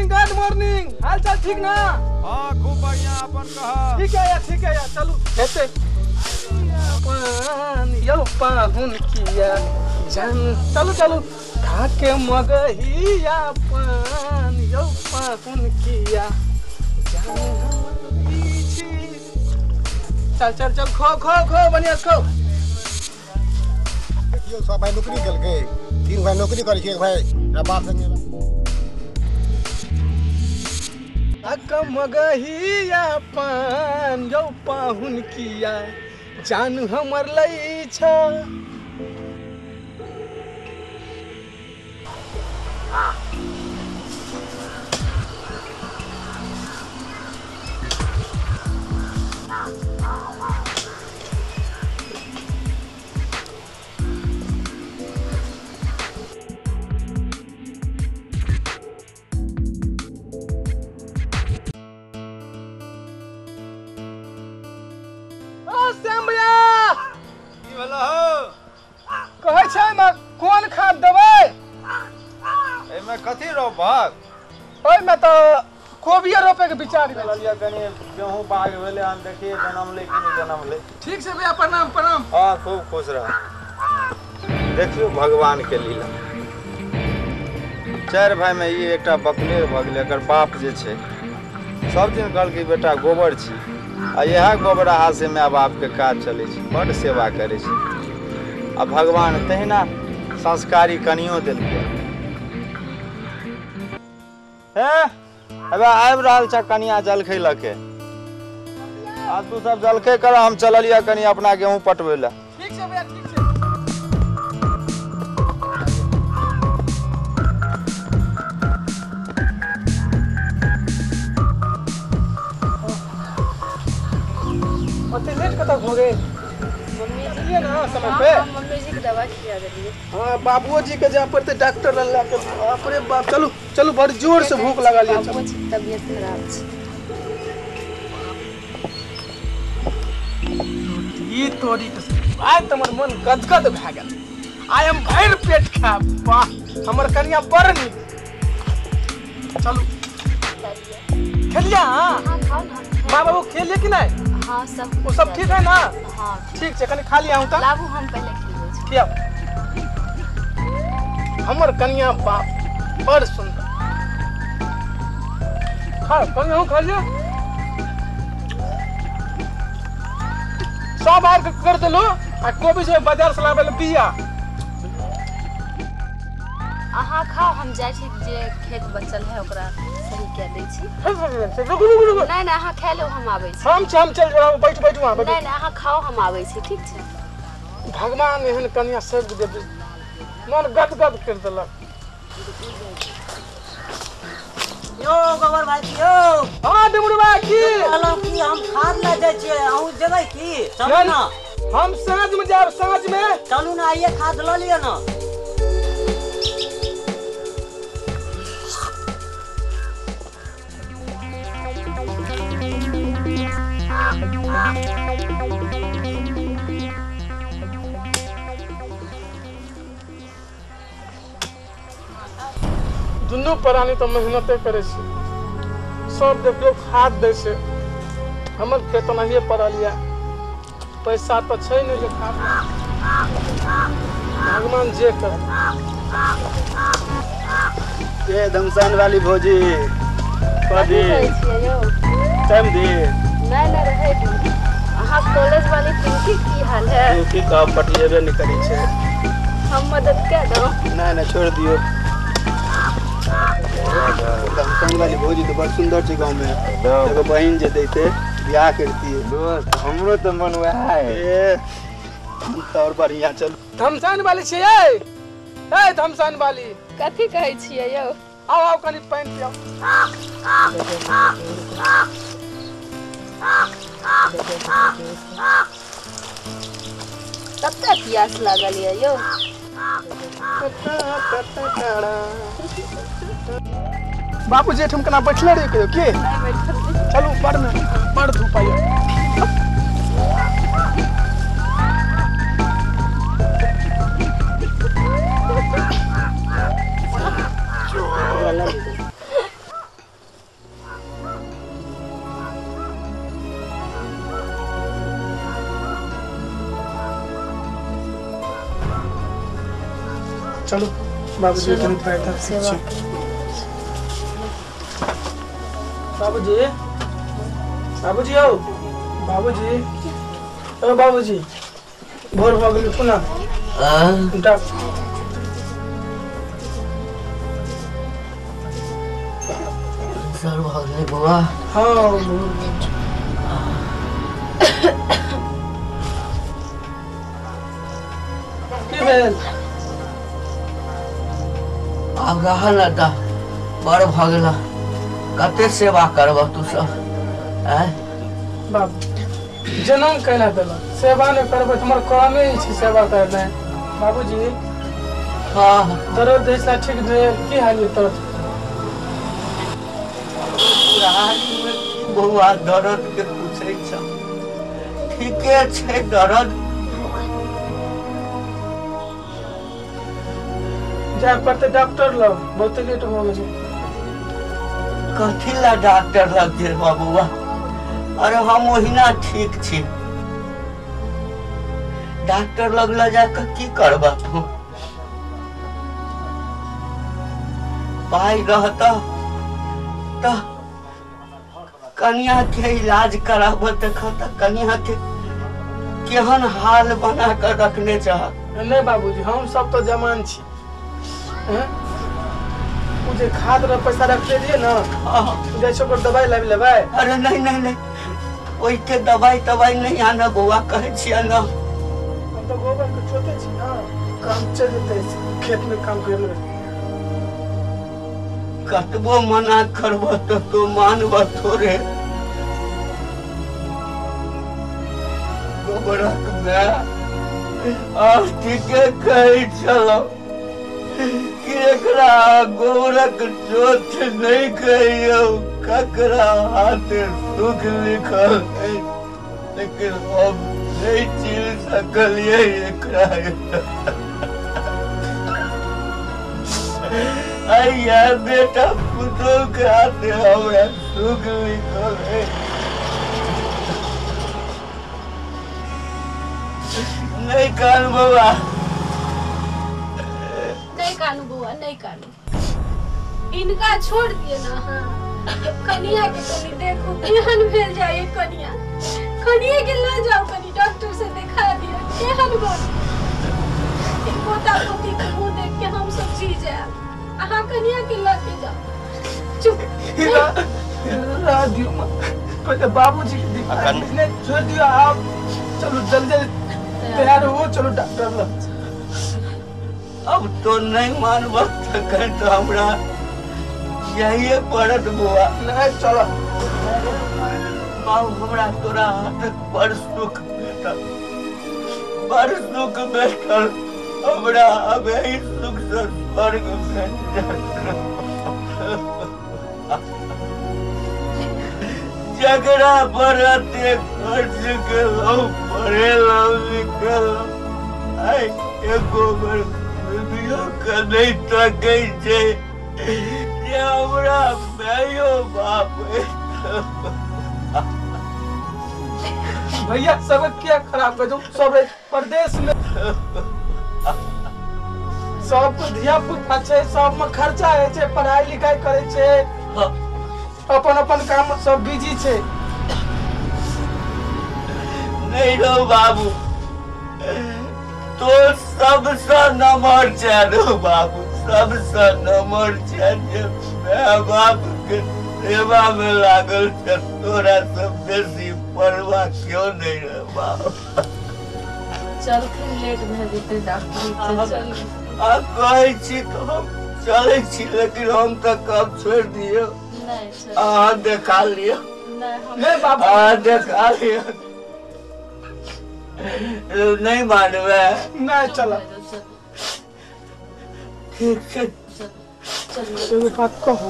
Morning, good morning. हाल चाल ठीक ना? हां खूब बढ़िया, अपन कह। ठीक है यार, ठीक है यार, चलू हेते। पान यो पाहुन किया जान, चलू चलू खा के मगहिया पान यो पाहुन किया जान हमर छी। चल चल चल खो खो खो बढ़िया खो। देखियो सब भाई नौकरी केलकै, तीन भाई नौकरी करै छै, एक भाई बाप संगे। मगहिया पान यौ पाहुन किया जान हमर लै छ। कहै छै एहिमे कोन खाद देबै? एहिमे कथी रोपब? ओहिमे तऽ कोबिये रोपे के विचार भेल। कनि गेहूँ बाग भेलै हन, देखिए जनमलै कि नहि जनमलै। ठीक छै भैया, प्रणाम प्रणाम। हाँ खूब खुश रह। देखियौ भगवान के लीला, चारि भाई में ई एकटा बकलेर भऽ गेलै। एकर बाप जे छै सब दिन कहलकै बेटा गोबर छी, आ इएह गोबराहा से माय बाप के काज चलै छै, बड्ड सेवा करै छै। आ भगवान तहिना संस्कारी कनियो देलकै। हे अबे आबि रहल छ कनिया जलखै लऽ के। आ तू सब जलखै कर, हम चललियै कनि अपना गेहूँ पटबै लए। ठीक छै भैया, ठीक छै। ओते लेट कतऽ भऽ गेल? मम्मी ना समय पे मम्मी जी के दवा खिया देलियै। हां बाबूओ जी के जाय पड़तै डॉक्टर लग लए के। बाप रे बाप, चलू चलू, बड़ जोर से भूख लागल ये। बाबूजी के तबियत खराब छै। ई तोरी के आइ त हमर मन गदगद भए गेल। आइ हम भरि पेट खायब। वाह हमर कनिया बड़ नीक। चलू खेलिया? हां खाओ ना। माँ बाबू खेलिए कि नहीं? हाँ सब, वो सब ठीक है ना? हाँ ठीक छै, कनि खा लिया हूँ। लाबू हम पहले खिलबै छी। खियाउ। हमर कनिया बाप बड़ सुंदर। खा कनिया खा लिया। सब आर के कर देलू आ कोबी से बाजार से लाबै ले बिया। अहाँ खाओ, हम जाइ छी जे खेत बचल है ओकरा सही कए दै छी। रुकू रुकू रुकू। नहीं नहीं अहाँ खाय लो, हम आबै छी। हम चल जाउ, बैठ बैठ वहाँ बैठ। नहीं नहीं अहाँ खाओ, हम आबै छी। ठीक छै। भगवान एहन कनिया सब देबी, मन गदगद कर देलक। यो गोबर भाई यो। हां डुमरू भाई की कहलहुँ की हम खाद लए जाइ छियै, अहूँ जेबै की? चलू ना, हम साँझ में जायब, साँझ में। चलू ना, आइए खाद लऽ लिअ ना। दुनू प्राणी तो मेहनते करे छै, सब देखियो खाद दै छै। हमर खेत ओनाहिए पड़ल यऽ, पैसा तो छै नहि जे खाद। भगवान जे कर। ए धमसान वाली भौजी कथी टाइम दी? नहीं नहीं रहे दी। अहाँ कॉलेज वाली पिंकी की हाल है? पिंकी का पटिएबे नहीं करी छै। हम मदद कर दो। नहीं नहीं छोड़ दियो। धमसान वाली भौजी तो बड़ सुंदर छै गाँव में, एगो बहिन जे दैते बियाह करतिए। दोस्त हमरो तो मन वएह है। ए तो और बढ़िया। चल धमसान वाली छियै? ए धमसान वाली कथी कहै छियै यौ? आओ आओ कनि पानि पियाओ। कते प्यास लागल ये यौ? बाबू जी एठम केना बैठले रहियै कहियो की? चलू बड़ में बड़ धूप आइयो। चलू बाबूजी कनि फायदा सेवा। बाबूजी बाबूजी आओ बाबूजी ओ बाबूजी भोर भऽ गेल पुनः सर भऽ गेलै बौआ। हाँ की भेल? आब रह न तऽ बड़ भऽ गेल, कते सेवा करबह तू सब? बाबू जनम कैला देलक, सेवा नहि करबै तऽ हमर कामे छै सेवा करनाइ। बाबूजी हाँ दर्द दैसा ठीक भेल? की हाल दर्द? बौआ दर्द के पूछै छ, ठीके छै दर्द। जाय पड़तै डॉक्टर लग, बहुत लेट भऽ गेल। कथी ला डॉक्टर लग जेबह बौआ? अरे हम ओहिना ठीक छी, डॉक्टर लग ल जाके की करबह तू? पाइ रहतह तऽ कनिया के इलाज कराबह, देखह तऽ कनिया के केहन हाल बना कर रखने छह। नहीं बाबूजी हम सब तो जमान छी, ओ जे खाद रह पैसा रखले रहियै ना, जाइ छी ओकर दवाई लाबि लेबै। अरे नहीं नहीं नहीं, ओहिके दवाई तवाई नहीं आना बौआ, कहै छियै ना। हम तऽ गोबर के जोतै छी ना, काम चलि जेतै, खेत में काम करि लेबै। कतबो मना करबह तऽ तो मानबह थोड़े। गोबरक माय आब ठीके कहै छलहुँ कि एकरा गोबरक जोत नहीं कहियौ, ककरा हाथे सुख लिखल है, लेकिन हम नहीं चिन्ह सकलियै एकरा। अय्या बेटा पुतोह के हाथे हमरा सुख लिखल है। नहीं कान बौआ, नहीं कानू बौआ, नहीं कानू, इनका छोड़ दिए ना। हाँ कनिया के कनी देखो केहन भेल जाए कनिया, कनिया के ले जाओ कनी डॉक्टर से दिखा दियो केहन बन। पोता पोती के मुंह देख के हम सब जी जाए। अहाँ कनिया के ल के जाओ। चुप रह दियो पहले बाबूजी के दिखा नहीं, छोड़ दियो आप। चलो जल्दी तैयार हो, चलो डॉक्टर लग। अब तो नहीं मानबह तखन तो हमरा यही पड़त बौआ। नहीं चलो बाबू, हमरा तोरा हाथक बड़ सुख भेटल, बड़ सुख भेटल हमरा। अब यही सुख से स्वर्ग भेट जायत। जकरा पर एते खर्च केलहुँ, पढ़ेलहुँ लिखेलहुँ, आइ एको बेर घुमियो के नहि तकै छै जे हमरा मायो बाप। भैया सब क्या खराब कर दो, सब परदेश में सबको धिया पुता छै, सब में खर्चा होइ छै, पढ़ाई लिखाई करै छै, अपन अपन काम सब बिजी छै। नहीं रो बाबू, तो सबसँ नमहर छै रो बाबू, सबसँ नमहर छै जे my बाप के सेवा में लागल छै, तोरा सब बेसी परवाह क्यों नहीं रे बाबू। चलखिन लेट भए जेतै डॉक्टर। चल आ कहै छी तऽ हम चलै छी, लेकिन हम तऽ कब छोड़ि दियौ। अहाँ देखा लिअ, अहाँ देखा लिअ। नहीं मानबै? नहीं चल ठीक छै। एगो बात कहू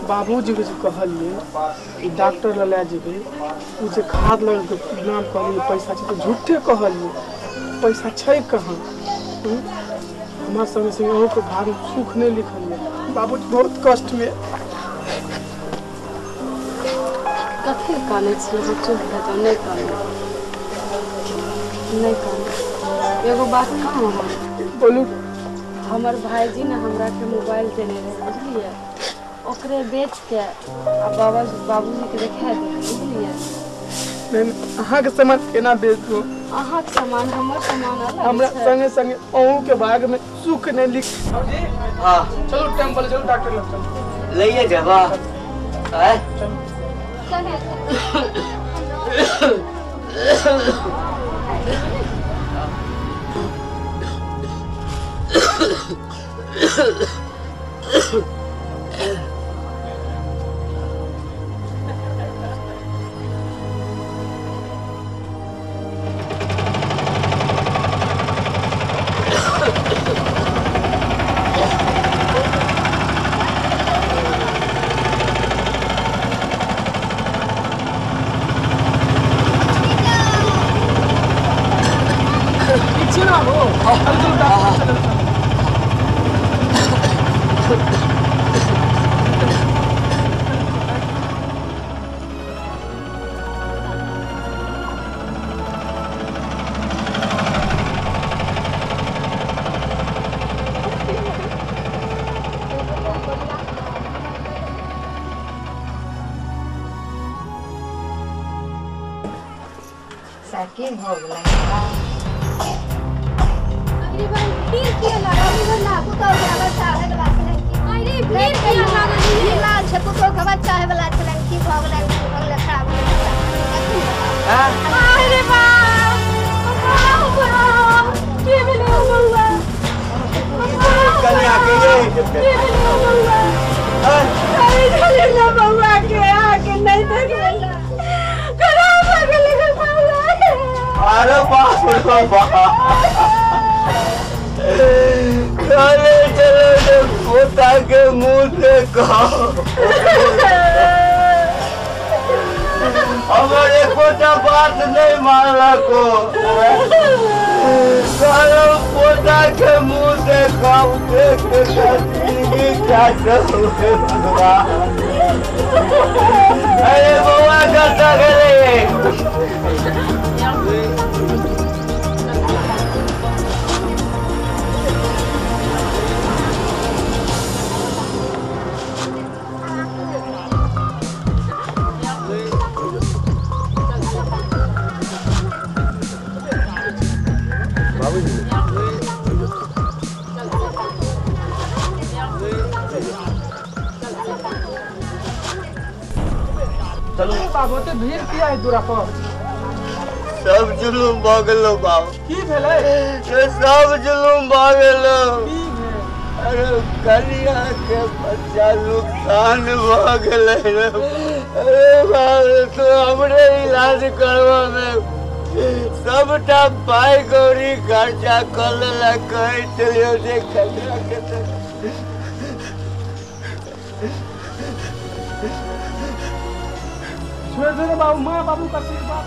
बाबूजी के जे कहलियै ई डॉक्टर लग लए जेबै, ओ जे खाद लग नाम कहलियै पैसा छै तऽ झूठे कहलियै, पैसा छै कहाँ? हमरा संगे संगे अहूँके भाग सुख नहि लिखलियै बाबूजी, बहुत कष्टमे। कथी कानै छियै? चुप भए जाउ, नहि कानू, नहि कानू। एगो बात कहू? बोलू। हमर भाईजी ने हमरा के मोबाइल देने रहे बुझलिए, ओकरे बेच के आ बाबा बाबूजी के देखा दे बुझलिए। अहाँ के सामान केना बेच दू? अहाँ के सामान हमर सामान अलग। हमरा संगे संगे अहूँ के भाग में सुख नहीं लिख। हाँ चलो टेम्पल चलो, डॉक्टर लग चलो। लइए जाबा। आय सब जुलूम भ गेलो बाबू। की भेलै? सब जुलूम भ गेलो। अरे कनिया के बच्चा नुकसान भ गेलै। अरे बाबू तो हमरे इलाज करबा में सबटा पाई कौड़ी खर्चा कर लेलक। कहै छलियौ जे कनिया के छोड़ दे बाबू, माँ बाबू का आशीर्वाद।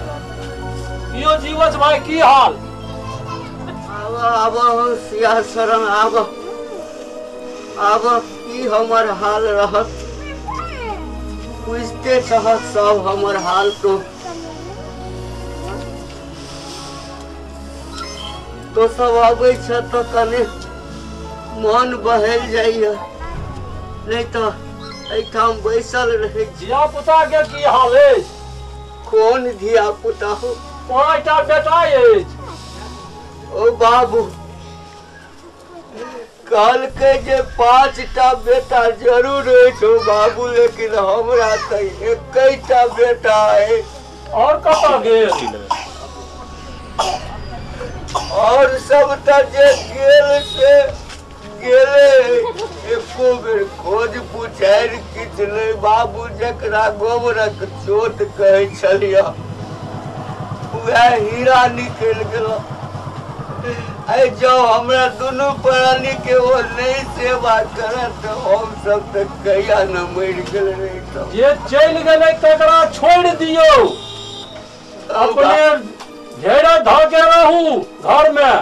यो जीवस भाई की हाल? आब आब सिया शरण आब आब की हमर हाल रहत, पूछते छह सब हमर हाल। तो सब आबै छ तो कने मन बहल जाइए, नहीं तो एहिठाम बैसल रहे। धिया पुता के की हाल अछि? कोन धिया पुता हो? 5टा बेटा अछि। ओ बाबू कहलकै जे 5टा बेटा जरूर अछि हो बाबू, लेकिन हमरा तऽ 1टा बेटा अछि। और कतऽ गेल? और सबटा जे गेल से गेले, एको बेर खोज पुछारि किछु नहि बाबू। जकरा गोबरक चोट कहै छलियै वएह हीरा निकलि गेल। आइ जँ हमरा दुनू प्राणी के ओ नहि सेवा करत तऽ हम सब तऽ कहिया न मरि गेल रहितहुँ। जे चलि गेलै तकरा छोड़ि दियौ, अपने घेरा धऽ के रहू घर में।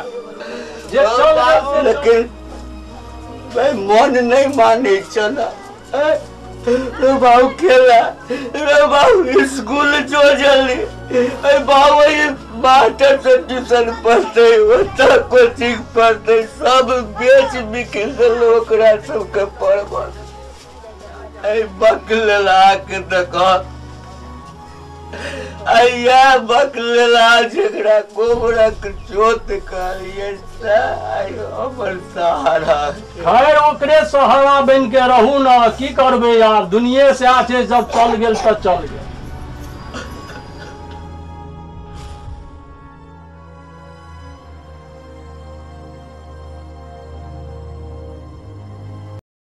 जे चल गेल, लेकिन भाई मन नहीं माने चला। रे बाबू खेला, रे बाबू स्कूल जो जल्दी, अरे बाबू ये मास्टर से ट्यूशन पढ़ते ओतऽ कोचिंग पढ़ते सब बेच बिकिन देलहुँ ओकरा सबके पढ़बल। एहि बकलेला के देखऽ, अइया बकलेला जकरा गोबरक जोत कहलियै आइ हमर सहारा। खैर ओकरे सहारा बनि के रहू न, की करबै यार, दुनिये से छै, जब चल गेल तऽ चल गेल।